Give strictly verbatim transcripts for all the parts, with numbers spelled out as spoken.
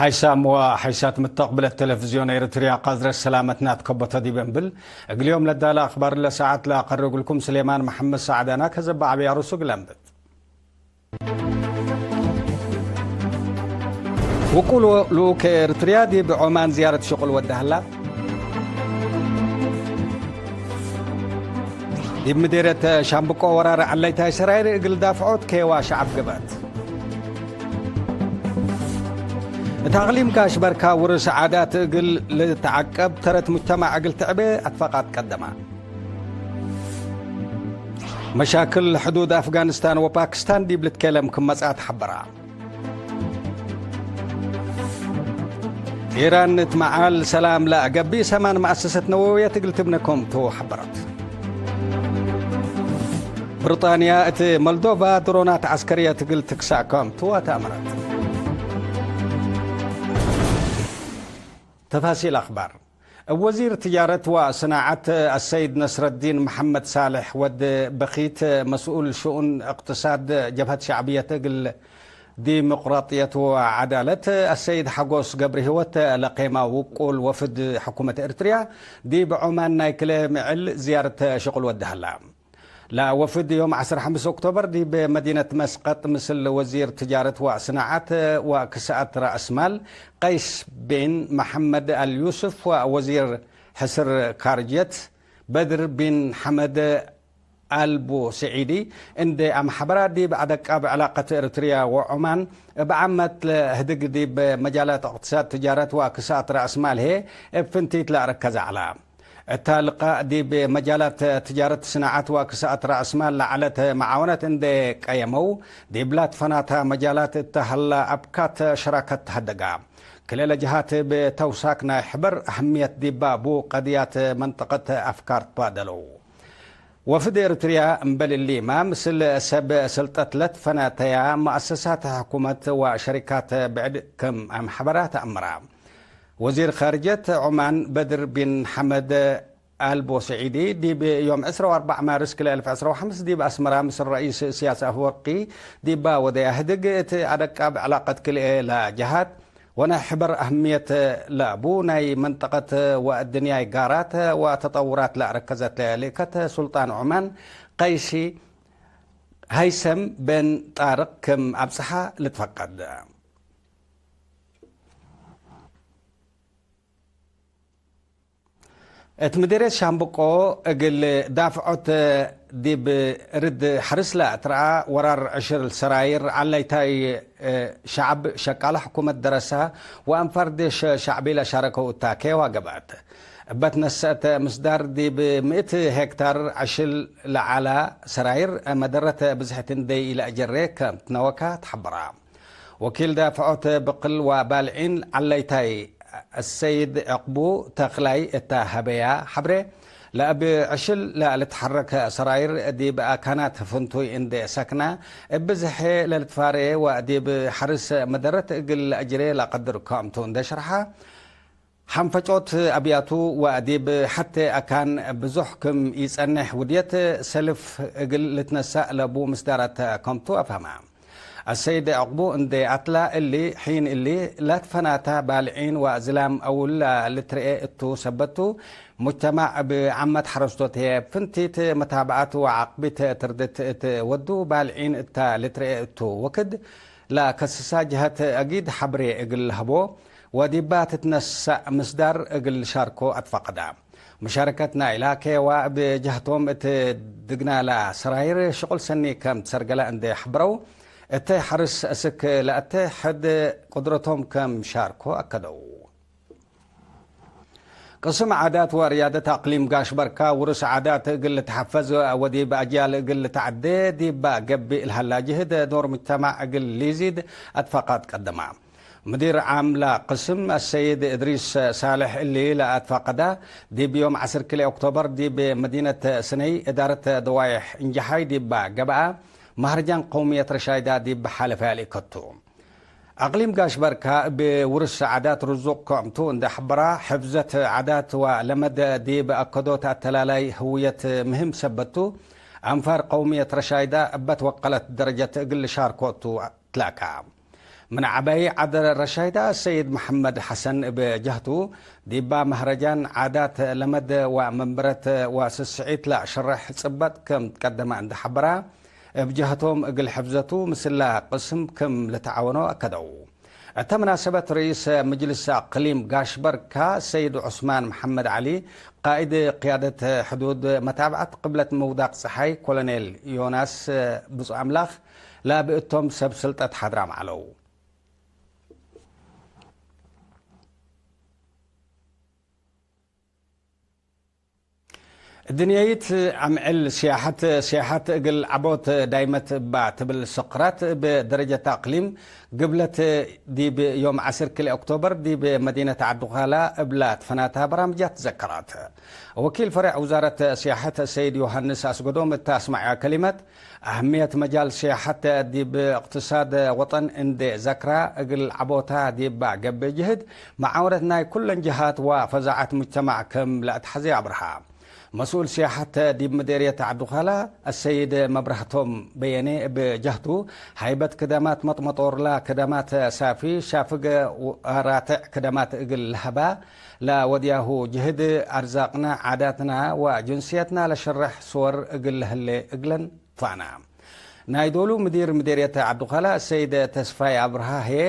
ሓይሳም ወሓይሳት ምተቅብለት ቴሌቪዝዮን ኤረትርያ፣ ቃዝረት ሰላመትና ትከበቶ ዲበ እምብል፣ እግል ዮም ለዳለ አክባር ለሰዓት ለአቀርብ እግልኩም ስሌማን መሐመድ ሰዓዳና ከዘበ ዐቢ አሩሱ እግል አንብብ። ውቁል ልኡክ ኤረትርያ ዲብ ዖማን ዝያረት ሽቁል ወደ ሀላ። ዲብ ምዴርየት ሻምብቆ ወራር ዐለይታይ ሰራይር እግል ዳፍዖት ኬዋ ሸዐብ ገብአት። እት አቅሊም ጋሽ በርካ ውርስ ዓዳት እግል ልትዐቀብ፣ ተረት ሙጅተማዕ እግል ትዕቤ አትፋቃት ቀደማ። መሻክል ሕዱድ አፍጋኒስታን ወፓኪስታን ዲብ ልትኬለም ክም መጽአት ሐበራ። ኢራን እት መዓል ሰላም ለአገብእ ሰማን መአሰሰት ነወውየት እግል ትብነ ከምቱ ሐበረት። ብሪጣንያ እት ሞልዶቫ ድሮናት ዐስከርየት እግል ትክሳእ ከምቱ አትአመረት። ተፋሲል አክባር። እብ ወዚር ትጃረት ወሰናዐት አሰይድ ነስረዲን መሐመድ ሳልሕ ወድ በኪት መስኡል ሽኡን እቅትሳድ ጀብሀት ሸዕብየት እግል ዲሞቅራጥየት ወዐዳለት አሰይድ ሐጎስ ገብረሂወት ለቄማ ውቁል ወፍድ ሕኩመት ኤርትርያ ዲብ ዖማን ናይ ክልኤ ምዕል ዝያረት ሽቁል ወደ ሀላ። ለወፍድ ዮም ዐስር ሐምስ ኦክቶበር ዲብ መዲነት መስቀጥ ምስል ወዚር ትጃረት ወስናዐት ወክስአት ረአስማል ቀይስ ቢን መሐመድ አልዩስፍ ወወዚር ሕስር ካርጅየት በድር ቢን ሐመድ አልቡስዒዲ እንዴ አምሐበራ፣ ዲብ አደቃብ ዕላቀት ኤረትርያ ወዖማን እብ ዓመት ለህድግ ዲብ መጃላት እቅትሳድ፣ ትጃረት ወክስአት ረአስማል ህዬ እብ ፍንቲት ለአረከዘ ዐላ። እተ ልቃእ ዲብ መጃላት ትጃረት፣ ስናዐት ወክስአት ረአስማል ለዐለት መዓወነት እንዴ ቀየመው፣ ዲብ ላትፈናታ መጃላት እተ ሀላ አብካት ሸራከት ተሀደጋ። ክልኤ ለጀሃት እብ ተውሳክ ናይ ሕበር አህምየት ዲባ ቡ ቀድያት መንጠቀት አፍካር ትባደለው። ወፍድ ኤርትርያ እምበል እሊማ፣ ምስል ሰብ ሰልጠት ለትፈናተያ መአሰሳት ሕኩመት ወሸሪካት ብዕድ ክም አምሐበራ ተአምራ። ወዚር ካርጀት ዖማን በድር ቢን ሐመድ አልቦስዒዲ፣ ዲብ ዮም ዕስራ ወአርበዕ ማርስ ክልኤ አልፍ ዕስራ ወሐምስ ዲብ አስመራ ምስል ረኢስ እስያስ አፈወርቂ ዲባ ወደያ ህድግ፣ እት አደቃብ ዕላቀት ክልኤ ለጀሃት ወናይ ሕበር አህምየት ለቡ ናይ መንጠቀት ወአድንያይ ጋራት ወተጠውራት ለአረከዘት ልእከት ሱልጣን ዖማን ቀይሲ ሀይሰም ቤን ጣርቅ ክም አብጽሐ ልትፈቀድ። እት ምዴርየት ሻምብቆ እግል ዳፍዖት ዲብ ርድ ሐርስ ለአትረአ ወራር ዕሽል ሰራይር ዐለይታይ ሸዐብ ሸቃለ ሕኩመት ደረሰ ወአንፋር ዴሽ ሸዕቢ ለሻረከው እታ ኬዋ ገብአት። እበ ትነሰአት ምስዳር ዲብ ምእት ሄክታር ዕሽል ለዐላ ሰራይር መደረት ብዝሕት እንዴ ኢለአጀሬ ከም ትነወካ ተሐበራ። ወኪል ዳፍዖት ብቅል ወባልዒን ዐለይታይ አሰይድ ዕቅቡ ተክላይ እተ ሀበያ ሐብሬ፣ ለእብ ዕሽል ለልትሐረክ ሰራይር ዲብ አካናት ፍንቱይ እንዴ ሰክና፣ እብ ብዝሔ ለልትፋሬ ወዲብ ሐርስ መደረት እግል ለአጅሬ ለቀድር ክምቱ እንዴ ሸርሐ፣ ሐንፈጮት አብያቱ ወዲብ ሐቴ አካን ብዙሕ ክም ኢጸኔሕ ውድየት ሰልፍ እግል ልትነሳእ ለቡ ምስዳራት ከምቱ አፍሀመ። አሰይድ ዕቅቡ እንዴ አትላ፣ እሊ ሒን እሊ ላትፈናታ ባልዒን ወአዝላም አውል ልትርኤ እቱ ሰበት ቱ፣ ሙጅተማዕ እብ ዓመት ሐረስቶት ህዬ ፍንቲት መታብዐት ወዓቅቢት ትርድት እት ወዱ ባልዒን እተ ልትርኤ እቱ ወክድ፣ ለከስሳ ጀሀት አጊድ ሐብሬ እግል ለሀቦ ወዲባ ትትነሳእ ምስዳር እግል ሻርኮ አትፈቀዳ። መሻረከት ናይላ ኬዋ እብ ጀህቶም እት ድግናላ ሰራይር ሽቁል ሰኒ ከም ትሰርገለ እንዴ ሐብረው፣ እተ ሐርስ እስክ ለእተ ሕድ ቅድረቶም ከም ሻርኮ አከደው። ቅስም ዓዳት ወርያደት አቅሊም ጋሽ በርካ፣ ውርስ ዓዳት እግል ልትሐፈዝ ወዲብ አጅያል እግል ልትዐዴ ዲብ ገብእ ለሀላ ጅህድ ዶር ሙጅተማዕ እግል ሊዚድ አትፋቃት ቀደማ። ምዲር ዓም ለቅስም አሰይድ እድሪስ ሳልሕ እሊ ለአትፋቀዳ፣ ዲብ ዮም ዐስር ክልኤ ኦክቶበር ዲብ መዲነት ስነይ እዳረት ደዋይሕ እንጀሓይ ዲባ ገብአ መሀርጃን ቀውምየት ረሻይዳ ዲብ ሓለፈ ያልኢከቱ። አቅሊም ጋሽ በርካ እብ ውርስ ዓዳት ርዙቅ ክምቱ እንዴ ሐበራ፣ ሕፍዘት ዓዳት ወለመድ ዲብ አከዶት አተላላይ ህውየት ምህም ሰበት ቱ፣ አንፋር ቀውምየት ረሻይዳ እበ ትወቀለት ደረጀት እግል ልሻርኮ ቱ ትላካ። ምን ዐባይ ዐድ ረሻይዳ ሰይድ መሐመድ ሐሰን እብ ጀህቱ፣ ዲባ መህረጃን ዓዳት ለመድ ወመንበረት ወስስዒት ለአሸርሕ ጽበጥ ክም ትቀደመ እንዴ ሐበራ፣ እብ ጀህቶም እግል ሕፍዘቱ ምስለ ቅስም ክም ልትዓወኖ አከደው። እተ መናሰበት ርኢስ ምጅልስ አቅሊም ጋሽ በርካ ሰይድ ዑስማን መሐመድ ዐሊ፣ ቃእድ ቅያደት ሕዱድ መታብዐት ቅብለት ምውዳቅ ጸሓይ ኮሎኔል ዮናስ ብጹእ አምላክ ለብእቶም ሰብ ስልጠት ሓድራም ዐለው። እድንያይት አምዕል ሲያሐት፣ ሲያሐት እግል ዐቦት ዳይመት እባ ትብል ስቅራት እብ ደረጀት አቅሊም ግብለት ዲብ ዮም ዐስር ክልኤ ኦክቶበር ዲብ መዲነት ዐዱካላ እብላ ትፈናታ በራምጃት ዘከራት። ወኪል ፈሬዕ ውዛረት ሲያሐት ሰይድ ዮሐንስ አስገዶም እተ አስመዐያ ከሊመት፣ አህምየት መጃል ሲያሐት ዲብ እቅትሳድ ወጠን እንዴ ዘክራ፣ እግል ዐቦታ ዲባ ገብእ ጅህድ መዓውነት ናይ ኩለን ጀሃት ወፈዛዐት ሙጅተማዕ ክም ለአትሐዜ አብርሃ። መስኡል ሲያሐት ዲብ ምዴርየት ዐብዱካላ አሰይድ መብራህቶም በየኔ እብ ጀህቱ፣ ሃይበት ክደማት መጥመጦርላ ክደማት ሳፊ ሻፍገ ወራትዕ ክደማት እግል ለሀባ ለወድያሁ ጅህድ፣ አርዛቅና፣ ዓዳትና ወጅንስየትና ለሸርሕ ስወር እግል ለህሌ እግለን ፋና። ናይ ዶሉ ምዲር ምዴርየት ዐብዱካላ ሰይድ ተስፋይ አብርሃ ህዬ፣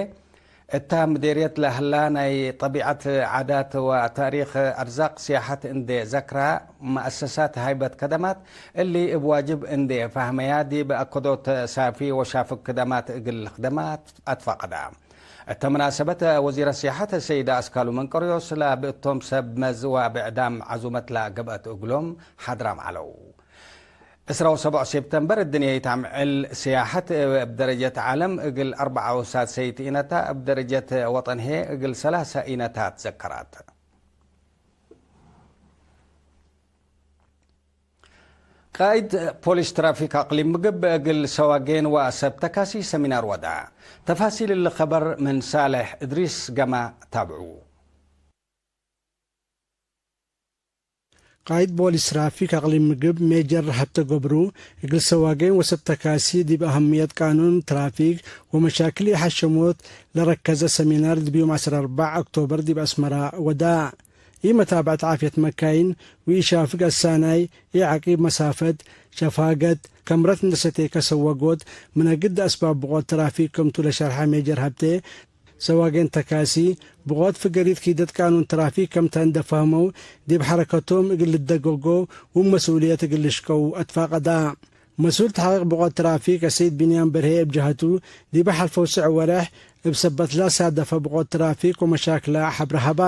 እታ ምዴርየት ለህላ ናይ ጠቢዐት፣ ዓዳት ወታሪክ፣ አርዛቅ፣ ሲያሐት እንዴ ዘክራ፣ መአሰሳት ሃይበት ከደማት እሊ እብ ዋጅብ እንዴ ፋህመያ፣ ዲብ አከዶት ሳፊ ወሻፍግ ክደማት እግል ልክደማ አትፋቀዳ። እተ መናሰበት ወዚረ ሲያሐት ሰይድ አስካሉ መንቀርዮስ ለብእቶም ሰብ መዝ ወብዕዳም ዐዙመት ለገብአት እግሎም ሓድራም ዐለው። ዕስራ ወሰቡዕ ሴፕተምበር፣ እድንያይት አምዕል ሲያሐት እብ ደረጀት ዓለም እግል አርበዓ ወሳድሰይት ኢነታ፣ እብ ደረጀት ወጠን ህዬ እግል ሰላሰ ኢነታት ዘከራት። ቃእድ ፖሊስ ትራፊክ አቅሊም ምግብ እግል ሰዋጌን ወሰብ ተካሲ ሰሚናር ወዳ። ተፋሲል እሊ ከበር ምን ሳልሕ እድሪስ ገማ ታብዑ። ቃይድ ቦሊስ ትራፊክ አቅሊም ምግብ ሜጀር ሀብተ ገብሩ፣ እግል ሰዋጌን ወሰብ ተካሲ ዲብ አህምየት ቃኑን ትራፊክ ወመሻክል ኢሐሸሞት ለረከዘ ሰሚናር ዲብ ዮም ዐስር አርበዕ ኦክቶበር ዲብ አስመራ ወዳ። ኢመታብዐት ዓፍየት መካይን ወኢሻፍግ አሳናይ፣ ኢዐቂብ መሳፈት፣ ሸፋገት፣ ከምረት እንዴ ሰቴከ ሰወጎት፣ ምነ ግድ አስባብ ብቆት ትራፊክ ክምቱ ለሸርሐ ሜጀር ሀብቴ፣ ሰዋጌን ተካሲ፣ ብቆት ፍገሪት ኪደት ቃኑን ትራፊክ ከምተ እንዴ ፈህመው፣ ዲብ ሐረከቶም እግል ልደገጎ ወመስኡልየት እግል ልሽቀው አትፋቀዳ። መስኡል ተሕቂቅ ብቆት ትራፊክ አሰይድ ቢንያም በርሄ እብ ጀሀቱ፣ ዲበ ሐልፈው ስዕ ወሬሕ እብ ሰበት ለአሳደፈ ብቆት ትራፊክ ወመሻክለ ሐብረ ሀባ።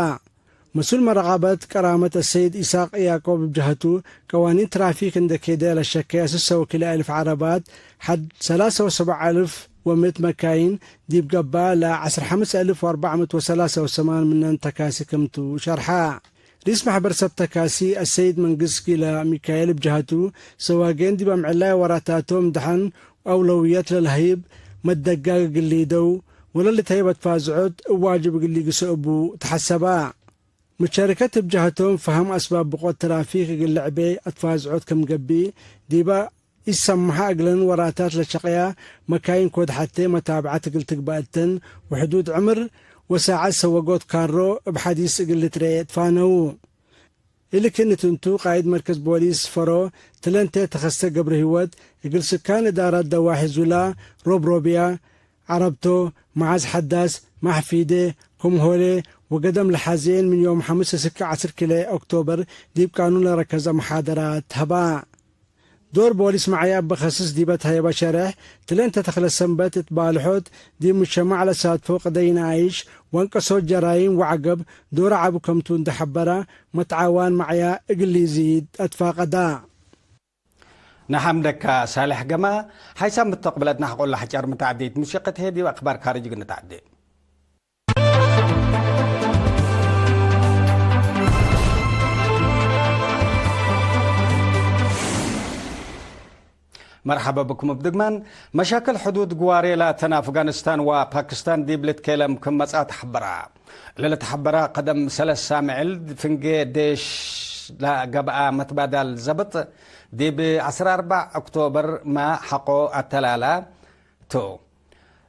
መስኡል መራቀበት ቀራመት አሰይድ ኢሳቅ ያቆብ እብ ጀሀቱ፣ ቀዋኒን ትራፊክ እንዴ ኬደ ለሸኬ አስሰ ወክልኤ አልፍ ዐረባት፣ ሐድ ሰላሰ ወሰብዓ አልፍ ወምእት መካይን፣ ዲብ ገብአ ለዐስር ሐምስ አልፍ ወአርበዕ ምእት ወሰላሰ ወሰማን ምነን ተካሲ ክምቱ ሸርሐ። ርኢስ መሕበር ሰብ ተካሲ አሰይድ መንግስ ጊለ ሚካኤል እብ ጀሀቱ፣ ሰዋጌን ዲብ አምዕላይ ወራታቶም ደሐን አውለውየት ለለህይብ መደጋግ እግል ሊደው፣ ወለልትሀይብ አትፋዝዖት እብ ዋጅብ እግል ሊግሰ እቡ ተሐሰባ። መሻሪከት እብ ጀሀቶም ፈሀም አስባብ ብቆት ትራፊክ እግል ልዕቤ አትፋዝዖት ክም ገብእ፣ ዲበ ኢሰመሐ እግለን ወራታት ለሸቅያ መካይን ኮድ ሐቴ መታብዐት እግል ትግበአተን ወሕዱድ ዕምር ወሳዐት ሰወጎት ካሮ እብ ሐዲስ እግል ልትረኤ ትፋነዉ። እሊ ክእንት እንቱ፣ ቃይድ መርከዝ ቦሊስ ፈሮ ትለንቴ ተኸስተ ገብረሂወት፣ እግል ስካን እዳራት ደዋሒ ዙላ፣ ሮብሮብያ፣ ዐረብቶ፣ መዓዝ ሐዳስ፣ ማሕፊዴ፣ ኮምሆሌ ወገደም ለሐዜን ምን ዮም ሐምስ እስክ ዐስር ክልኤ ኦክቶበር ዲብ ቃኑን ለረከዘ መሓደራት ሀባ። ዶር ቦሊስ መዕያ እብ ከስስ ዲበ ተሀየበ ሸሬሕ፣ ትለንተ ተክለ ሰንበት እት ባልሖት ዲብ ሙጅተማዕ ለሳትፎ ቅደይ ነኣይሽ ወእንቀሶት ጀራይም ወዐገብ ዶር ዐቢ ከምቱ እንዴ ሐበረ፣ መትዓዋን መዕያ እግል ሊዚድ አትፋቀዳ። ነሐምደካ ሳልሕ ገማ። ሓይሳም ምተቅብለት ነሕቆ ለሐጨር ምተዓዲት ሙሲቀት ህዬ ዲብ አክባር ካርጅ እግል ንትዓዴ። መርሐበ ብኩም እብ ድግማን። መሻክል ሕዱድ ግዋሬ ላተን አፍጋኒስታን ወፓኪስታን ዲብ ልትኬለም ክም መጽአ ተሐበራ። ለልትሐበራ ቀደም ሰለስ ሳምዕል ፍንጌ ዴሽ ለገብአ መትባዳል ዘብጥ ዲብ ዐስር አርበዕ ኦክቶበር መ ሐቆ አተላላ ቱ።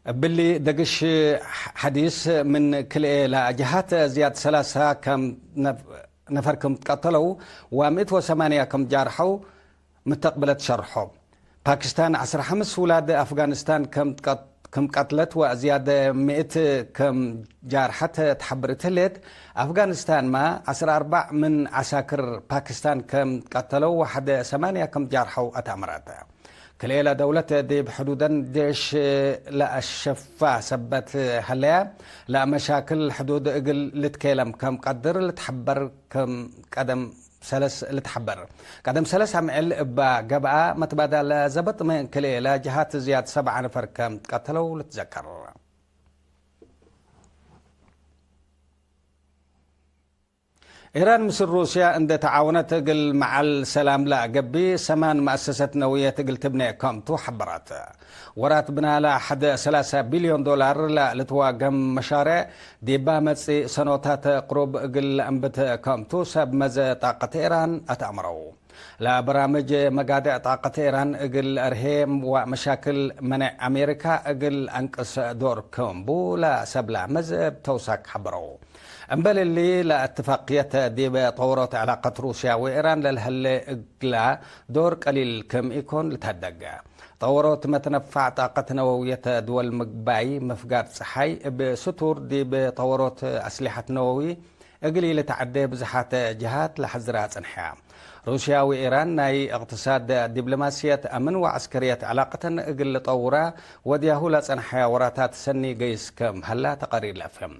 እብሊ ደግሽ ሐዲስ ምን ክልኤ ለጀሃት ዝያድ ሰላሳ ከም ነፍ-፣ ነፈር ክም ትቀተለው ወምእት ወሰማንያ ክም ጃርሐው ምተቅብለት ሸርሖ። ፓኪስታን ዐስር ሐምስ ውላድ አፍጋኒስታን ክም ትቀት-፣ ክም ቀትለት ወዝያድ ምእት ክም ጃርሐት ተሐብር እት ህሌት፣ አፍጋኒስታንማ ዐስር አርበዕ ምን ዐሳክር ፓኪስታን ክም ቀተለው ወሐደ ሰማንያ ክም ጃርሐው አትአምረት። ክልኤ ለደውለት ዲብ ሕዱደን ዴሽ ለአሸፋ ሰበት ሀለያ፣ ለመሻክል ሕዱድ እግል ልትኬለም ከም ቀድር ልትሐበር ከም ቀደም ሰለስ ልትሐበር። ቀደም ሰለስ አምዕል እባ ገብአ መትባዳል ዘበጥ ምን ክልኤ ለጀሃት ዝያድ ሰብዓ ነፈር ከም ትቀተለው ልትዘከር። ኢራን ምስል ሩስያ እንዴ ተዓወነት እግል መዓል ሰላም ለአገብእ ሰማን መአሰሰት ነውየት እግል ትብኔ ከምቱ ሐበረት። ወራት ብናላ ሐደ ሰላሳ ቢልዮን ዶላር ለልትዋገም መሻሬዕ ዲባ መጽእ ሰኖታት ቅሩብ እግል ለአንብት ከምቱ ሰብ መዘ ጣቀት ኢራን አትአምረው። ለበራምጅ መጋድዕ ጣቀት ኢራን እግል አርሄ ወመሻክል መኔዕ አሜሪካ እግል አንቅስ ዶር ክም ቡ ለሰብላ መዘ እብ ተውሳክ ሐበረው። እምበል እሊ፣ ለእትፋቅየት ዲብ ጠወሮት ዕላቀት ሩስያ ወኢራን ለልሀሌ እግላ ዶር ቀሊል ክም ኢኮን ልትሀደግ። ጠወሮት መትነፋዕ ጣቀት ነወውየት ድወል ምግባይ ምፍጋር ጸሓይ እብ ስቱር ዲብ ጠወሮት አስሊሐት ነወዊ እግል ኢልትዐዴ ብዝሓት ጀሃት ለሐዝራ ጸንሐያ። ሩስያ ወኢራን ናይ እቅትሳድ፣ ዲብሎማስየት፣ አምን ወዐስከርየት ዕላቀተን እግል ልጠውራ ወድያሁ ለጸንሐያ ወራታት ሰኒ ገይስ ክም ሀላ ተቀሪር ለአፍህም።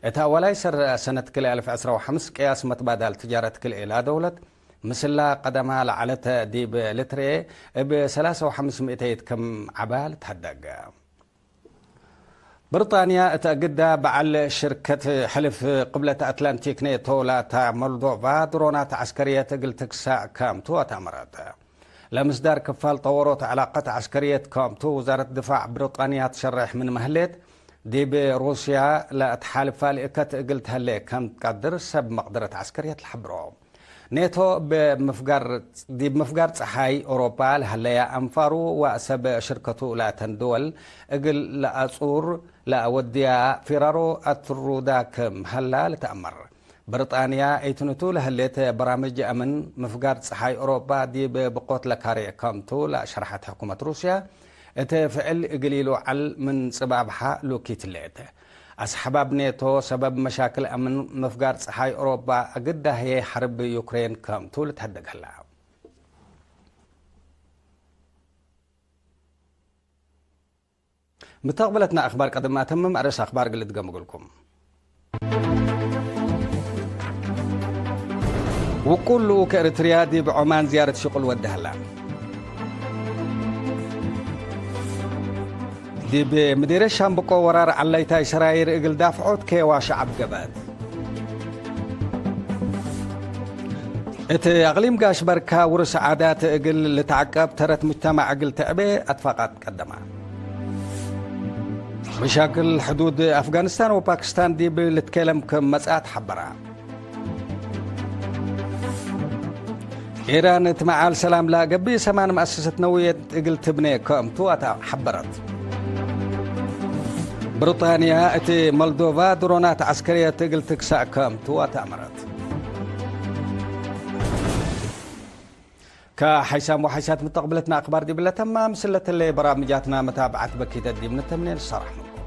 እት አወላይ ሰር ሰነት ክልኤ አልፍ ዕስራ ወሐምስ ቅያስ መትባዳል ትጃረት ክልኤላ ደውለት ምስላ ቀደማ ለዐለት ዲብ ልትርኤ እብ ሰላሳ ወሐምስ ምእተይት ክም ዐባ ልትሀደግ። ብርጣንያ እት አግዳ በዐል ሽርከት ሕልፍ ቅብለት አትላንቲክ ኔቶ ላታ ሞልዶቫ ድሮናት ዐስከርየት እግል ትግሳእ ከምቱ አትአመረት። ለምስዳር ክፋል ጠወሮት ዕላቀት ዐስከርየት ከምቱ ውዛረት ድፋዕ ብርጣንያ ትሸሬሕ ምንመ ህሌት፣ ዲብ ሩስያ ለአትሓልፋ ልእከት እግል ተህሌ ከም ትቀድር ሰብ መቅደረት ዐስከርየት ለሐብሮ። ኔቶ እብ ምፍጋር፣ ዲብ ምፍጋር ጸሓይ ኦሮፓ ለሀለያ አንፋሩ ወሰብ ሽርከቱ ላተን ድወል እግል ለአጹር ለአወድያ ፊራሮ አትሩዳ ክም ሀላ ልትአመር። ብርጣንያ ኢትንቱ ለህሌት በራምጅ አምን ምፍጋር ጸሓይ ኦሮፓ ዲብ ብቆት ለካሬ ከምቱ ለሸርሐት ሕኩመት ሩስያ፣ እት ፍዕል እግል ኢልውዓል ምን ጽባብሐ ሉኪት ሌት። አስሐባብ ኔቶ ሰበብ መሻክል አምን ምፍጋር ጸሓይ ኦሮፓ አግዳ ህዬ ሐርብ ዩክሬን ከምቱ ልትሀደግ ሀላ። ምተቅብለትና አክባር ቀደም አተምም አርእስ አክባር እግል ልድገም እግልኩም። ውቁል ልኡክ ኤሪትርያ ዲብ ዖማን ዝያረት ሽቁል ወደ ሀላ። ዲብ ምዲርየት ሻምብቆ ወራር ዐላይታይ ሰራይር እግል ዳፍዖት ኬዋ ሸዐብ ገብአት። እት አቅሊም ጋሽ በርካ ውርስ ዓዳት እግል ልትዐቀብ ተረት ሙጅተማዕ እግል ትዕቤ አትፋቃት ቀደማ። መሻክል ሕዱድ አፍጋኒስታን ወፓኪስታን ዲብ ልትኬለም ክም መጽአት ሐበራ። ኢራን እት መዓል ሰላም ለገብእ ሰማን መአሰሰት ነውየት እግል ትብኔ ክምቱ አተ ሐበረት። ብሪጣንያ እት ሞልዶቫ ድሮናት ዐስከርየት እግል ትግሳእ ክምቱ አተ አመረት። ከሐይሳም ወሐይሳት ምተቅብለትና አክባር ዲብለ ተማም። ስለተለ በራምጃትና መታብዓት በኪተ ዲብ ንተምኔ ንሰራሕ ምንኩም።